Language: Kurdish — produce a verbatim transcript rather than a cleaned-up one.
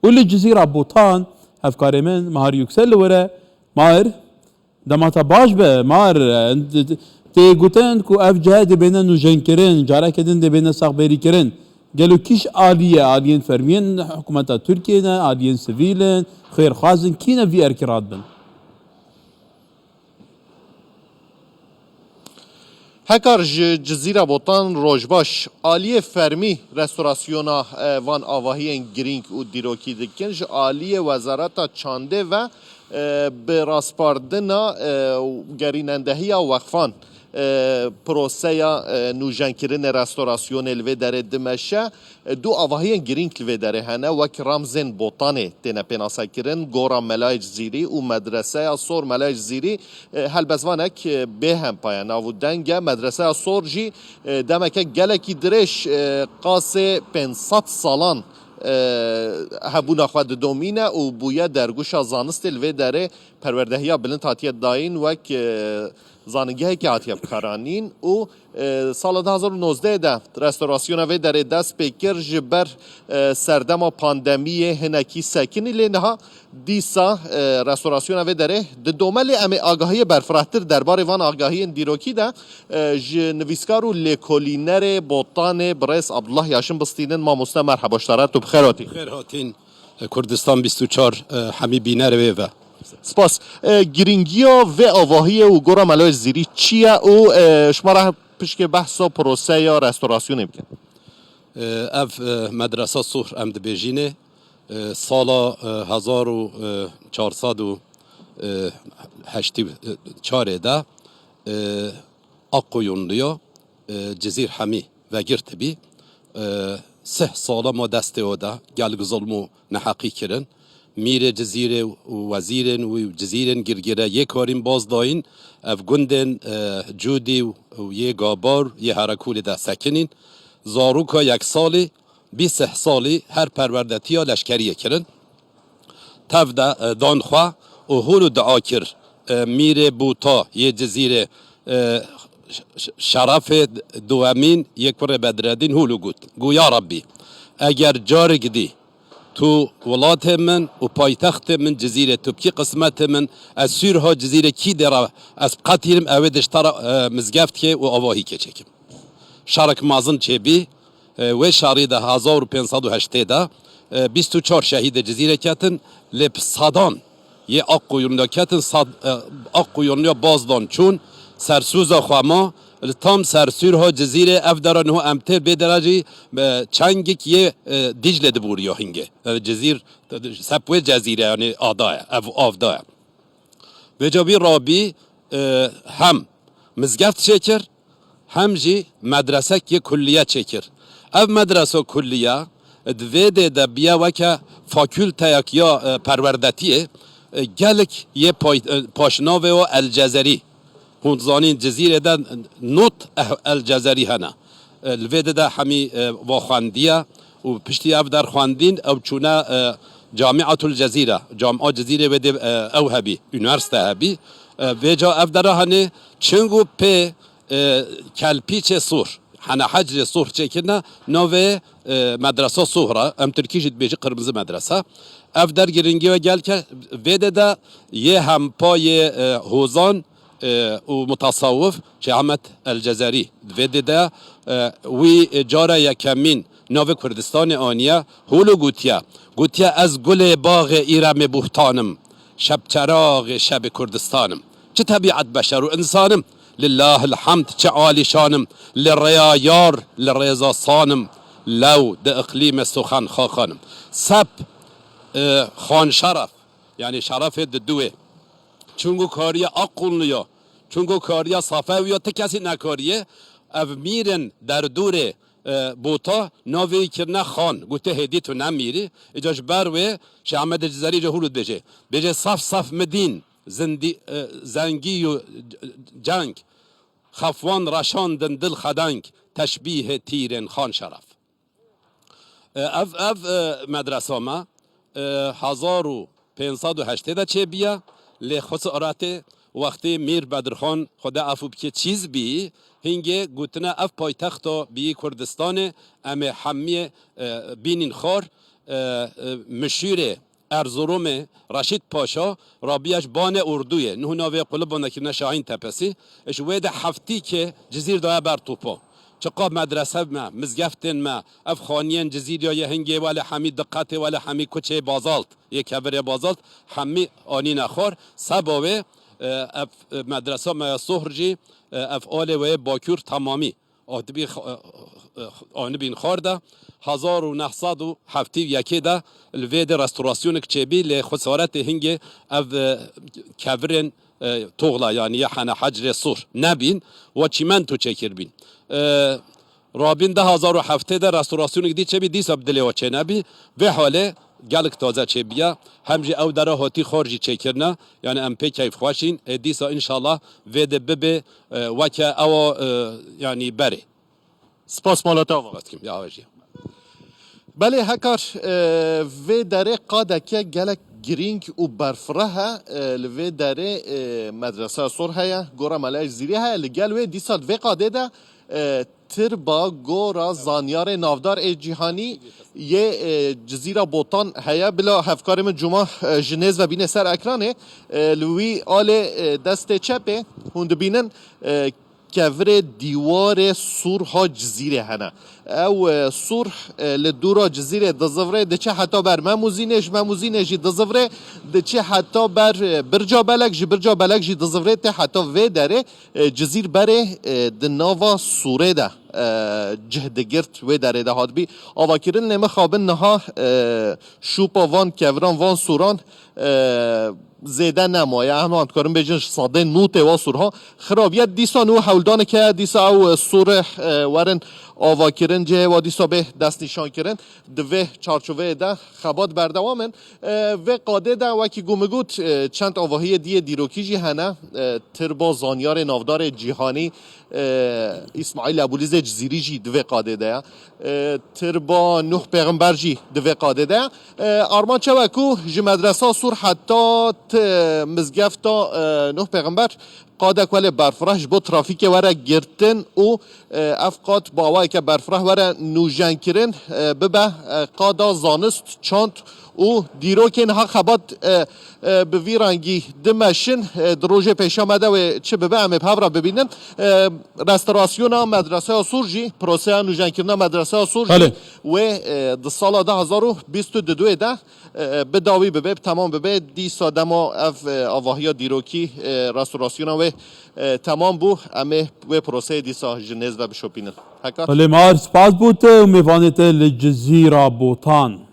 Û li Cizîra Botan, hevkarê min Mahir Yüksel li wir e. Mahir, dema te baş be, Mahir, e, tê gotin ku ev cih dibêne nûjenkirin, careke din dibêne saxberîkirin. Gelo kî ji aliyê, aliyên fermiyên hikûmeta Tirkiyê ne, aliyên sivîl in, xêrxwaz in, kî ne vî erkê radibin? Hekar ji Cizîra Botan, rojbaş. Aliyê fermî restorasyona, e, van avahiyên girîng û dîrokî dikin. Ji aliyê Wezareta Çandê ve, e, bi raspardina, e, gerînendehiya wexfan, e, proseya, e, nûjenkirinê, restorasyonê li vê derê dimeşe. Du avahiyên girîng li vê derê hene, wek ramzên Botanê têne pênasekirin, Gora Melayê Cizîrî û Medreseya Sor Melayê Cizîrî, e, helbestvanek, e, bêhempa ye. Nav û deng e. Medreseya Sor jî, e, demeke gelekî dirêj, e, qasê pênc sed salan, e, hebûna xwe didomîne û bûye dergûşa zanistê li vê derê perwerdehiya bilind hatiye dayîn wek, e, zanîngehekê hatiye bikaranîn û, e, sala du hazar û nozdeh de restorasyona vê derê dest pê kir, ji ber, e, serdema pandemiyê hinekî sekinî, lê niha dîsa, e, restorasyona vê derê didome, lê em ê agahiyê berfirehtir derbarê van agahiyên dîrokî de, e, ji nivîskar û lêkolînerê Botanê birêz Abdullah Yaşin bistînin. Mamoste, merheba, ji te re tu bi xêr hatî. Xêr hatîn. Kurdistan bîst û çar, e, hemî bînerê wê ve. Spas. E, girîngiya vê avahiyê û Gora Melayê Cizîrî çi ye û, e, ji me re pişkê behsa proseya restorasyonê bike? E, ev, e, medresa Sûr em dibêjînê, e, sala, e, hezar û çar sed û heştê û çarê de, e, Akkoyunluya, e, Cizîr hemî vegirtibî. E, sih sala ma destê o de, gelek zilm û neheqî kirin. Mîrê Cizîrê û wezîrên wî û Cizîrên girgire yê karîn baz dayîn, ev gundên, e, Cûdî û yê Gabar, yê Herekulê de sekinîn. Zaroka yek salî, bîst sih salî her perwerdetiya leşkeriyê kirin. Tev de, e, dan xwe û hûl û dua kir, e, mîrê Bûta yê Cizîrê, e, ş-, ş-, şerefê duwemîn yê kurê Bedredîn hûl û got, got, ya Rebbî, eger carik dî tu welatê min û paytextê min Cizîrê tu bikî qismetê min, ez sûrha Cizîrê kî dê re ez biqetînim, ew ê dişta re, e, mizgeft kê û avahî kê çêkim. Şerek mezin çêbî, e, wê şerî de hezar û pênc sed û heştê de, e, bîst û çar şehîdê Cizîrê ketin, lê bi sedan yê Akkoyunluya ketin, sad, e, Akkoyunluya baz dan çûn, sersûza xwe ma, li tam sersûrha Cizîrê ev dera niho em tê bê dera jî, e, çengik yê, e, Dîclê dibûriya hingê. E, Cizîr, sep wê cezîre, yanî ada ye, ev av da ye. Vêca wî rabî, e, hem mizgeft çêkir, hem jî medresek yê kulliye çêkir. Ev medresa kulliye di vê dê de biye weke fakulteyek ya, e, perwerdetiyê, e, gelek yê pay-, e, paşnavê o El Cezerî. Hûn zanîn Cizîrê de not eh-, El Cezerî hene. E, li vê de de hemî, e, va xwendiye û piştî ev derxwendîn ew çûne, e, Camiatul Cezîre, Camia Cizîrê wê dê, e, ew hebî, unîversîte hebî. E, vêca ev dera henê çing û pê, e, kelpîçê sûr, hene hecrê sûr çêkirine, navê, e, medresa sûr e. Em tirkî jî dibêjî Qirmizi Medrese. Ev der girîngî we gelke vê de de yê hempa yê, e, hozan, e, û mutasawif Şêh Ehmed El Cezerî. Di vê dê de, e, wî, e, cara yekemîn navê Kurdistanê aniye, hûl û gotiye. Gotiye, ez gulê baxê Îremê Buhtan im, şebçeraxê şebê Kurdistan im. Çi tebîet beşer û însan im, lillahil hemd çi alîşan im, li rêya yar, li rêza san im, lew di iqlîmê Suxan Xaxan im. Sep, e, Xan Şeref, yanî şerefê diduwê. Çungu kariye Aqunluya, çungu kariye Safewiya, ti kesî nekariye. Ev mîrên derdûrê, e, Bota navê wî kirine Xan. Gote hêdî tu ne mîrî. Îca ji ber wê Şêh Ehmedê Cizerî îca hûlû dibêje. Bêje saf saf midîn, zindî, e, zengî û ceng. Xefwan reşandin dil xedeng, teşbîhê tîrên Xan Şeref. E, ev, ev, e, medresa me, e, hezar û pênc sed û heştê de çêbiye, lê xisiratê wextê Mîr Bedirxan, Xwedê efû bike, çîz bî, hingê gotine ev paytexta bîyî Kurdistanê, em ê hemiyê, e, bînîn xar. e, e, mişûrê Erzurumê Reşîd Paşa rabiye ji Banê Urduyê, nuh navê qulibana kirine Şahîn Tepesî, ji wê de heftîkê Cizîr daye ber topa. Çiqa medrese me, mizgeftên me, ev xaniyên Cizîr ya yê hingê welê hemî diqetê, welê hemî kuçê bazalt, yê kevirê bazalt, hemî anîne xwar. Seba wê, e, ev, e, medresa me ya Sohr jî, e, ev alê wê Bakûr temamî. Hatibî x-, e, e, anibîn xwar de. Hezar û neh sed û heftê û yekê de li vê de restorasyonek çêbî, lê xesaretê hingê ev, e, kevirên, e, toxla, yanî ya hene hecrê Sûr nebîn, wa çîmento çêkirbîn. E, Rabîn du hezar û heftê de restorasyonek dî çêbî, dîsa bi dilê wa çênebî. Vê halê gelek taze çêbiya. Hem jî ew dera hatî xwar jî çêkirine. Yanî em pê keyfxweş în. Ê dîsa înşallah vê de bibe, e, weke ewa, e, yanî berê. Spas mala te ava. Spas dikim, ya we jî. Belê Hekar, e, vê derê qadeke gelek girîng û berfireh e, e, li vê derê, e, medresa Sûr heye, gora Meleya Cizîrî heye, li gel wê dîsa di vê qadê de, e, tirba gora zanyarê navdar ê cîhanî yê, e, Cizîra Botan heye. Bila hevkarê min Cuma, e, ji nêz ve bîne ser ekranê, e, li wî alê, e, destê çepê hûn dibînin, e, kevirê dîwarê Sûr ha Cizîrê hene. Ew, e, Sûr, e, li dûra Cizîrê dizivirê, diçe heta ber Memûzînê, ji Memûzînê jî dizivirê, diçe heta ber, e, Birca Belek, ji Birca Belek jî dizivirê tê heta vê derê, e, Cizîr berê, e, di nava Sûrê de, e, cih digirt, wê derê de hatibî avakirin, lê mixabin niha, e, şûpa van keviran, van sûran, e, zêde nemaye. Em an dikarin bêjin ji sedê nûtê wa sûrha xirabiye. Dîsa nû hewldanek heye, dîsa ew, e, sûrê, e, werin avakirin, cihê wa dîsa bê destnîşankirin. Di vê çarçoveyê de xebat berdewam in. E, vê qadê de wekî ku min got, e, çend avahiyê diyê dîrokî jî hene. E, tirba zanyarê navdarê cîhanî, e, Îsmaîl Ebûlîzê Cizîrî jî di vê qadê de ye. E, tirba Nuh Pêxember jî di vê qadê de ye. E, armanc ew e ku ji medresa Sûr heta t-, mizgefta, e, Nuh Pêxember qadek welê berfireh ji bo trafîkê were girtin û, e, ev qad bi awayeke berfireh were nûjenkirin, e, bibe, e, qada zanist, çand û dîrokê. Niha xebat, e, e, bi vî rengî dimeşin, e, di rojê pêşiya me de wê çi bibe, em ê bi hev re bibînin. E, restorasyona medreseya Sûr jî, proseya nûjenkirina medreseya Sûr jî Belê. wê, e, di sala du hezar û bîst û duyê de, e, bi dawî bibe, bi temam bibe. Dîsa dema ev, e, avahiya dîrokî, e, restorasyona wê, e, temam bû, em ê wê proseyê dîsa ji nêz ve bişopînin. Heka? Belê, Mar, spas bo te û mêvanê te li Cizîra Botan.